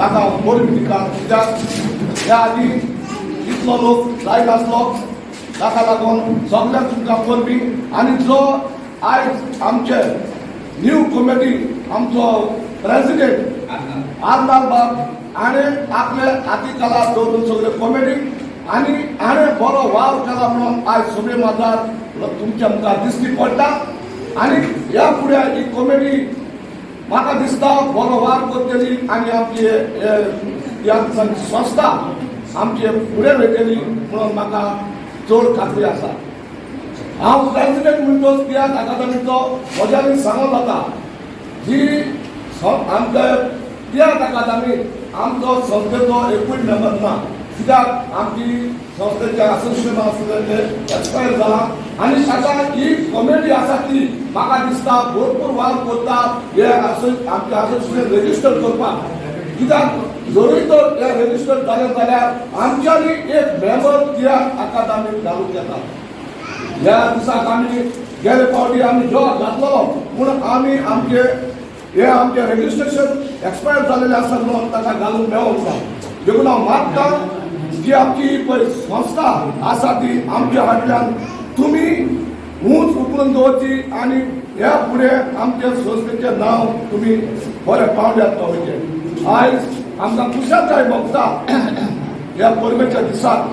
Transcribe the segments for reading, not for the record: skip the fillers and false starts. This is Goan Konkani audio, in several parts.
ताका हांव परबीं दिता. कित्याक ह्या आदी इतलो लोक जायत आसलो, ताका लागून सगळ्यांक तुमकां परबीं. आनी जो आयज आमचे न्यू कमिटी, आमचो प्रेसिडेंट आर्नाल बाब हाणें आपले हाती कला दवरून सगळे कॉमेडी आनी हाणें बरो वावर केला म्हणून आयज सगळे माजार तुमच्या मुखार दिश्टी पडटा. आनी ह्या फुडें ही कॉमेडी म्हाका दिसता बरो वावर करतली आनी आमची ह्या संस्था आमचे फुडें वयतली म्हणून म्हाका चड खात्री आसा. हांव प्रेसिडेंट म्हणटोच तियात्र अकादमीचो म्हज्यानी सांगूंक जाता, जी आमच्या तियात्र अकादमी आमचो संस्थेचो एकूय मेंबर ना, कित्याक आमची संस्थेचे असोसिएशन आसलें ते एक्सपायर जालां. आनी ताका ही कॉमेडी आसा ती म्हाका दिसता भरपूर वावर करता हे आमचे असोसिएशन रेजिस्टर करपाक. कित्याक जरूय तर हे रेजिस्टर जालें जाल्यार आमच्यांनी एक मेंबर तियात्र अकादमीक घालूंक येता. ह्या दिसाक आमी गेले फावटी आमी जॉब घातलेलो, पूण आमी आमचे हे आमचे रेजिस्ट्रेशन एक्सपायर जालेलें आसा म्हणून ताका घालूंक मेळोंक ना. देखून हांव मागता जी आमची पळय संस्था आसा ती आमच्या फाटल्यान तुमी ऊंच उखलून दवरची आनी ह्या फुडें आमच्या संस्थेचें नांव तुमी बऱ्या पावंड्यार पावयचें. आयज आमकां खुशालकाय भोगता ह्या परबेच्या दिसाक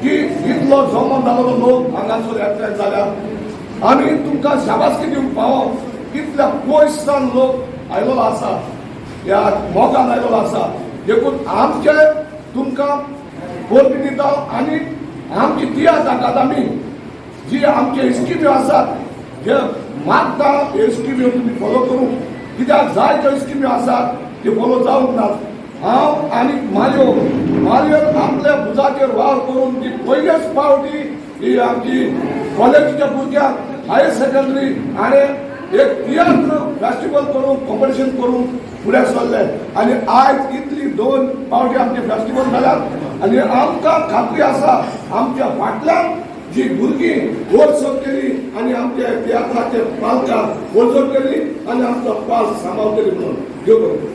की इतलो जमो जालेलो लोक हांगासर एकठांय जाल्यार आमी तुमकां शाबासकी दिवंक फावो. कितल्या पयसान लोक आयलेलो आसा, ह्या मोगान आयलेलो आसा. देखून आमचे तुमकां परबी दिता आनी आमची तियात्र अकादमी जी आमचे स्किम्यो आसात जे मागता, ह्यो स्किम्यो तुमी फॉलो करूंक, कित्याक जाय त्यो स्किम्यो आसात त्यो फॉलो जावंक नात. हांव आनी मारियो मारियो आपल्या भुजाचेर वावर करून ती पयलेच फावटी ही आमची कॉलेजीच्या भुरग्यांक हायर सेकंडरी हाणें एक तियात्र फेस्टिवल करून कॉम्पिटिशन करून फुडें सरले. आनी आयज इतली दोन फावटी आमचे फेस्टिवल जाल्यात आनी आमकां खात्री आसा आमच्या फाटल्यान जी भुरगीं वरसोर केली आनी आमच्या तियात्राचे पालकां वरसोर केली आनी आमचो पाल सांबाळतली म्हणून. देव बरें करूं.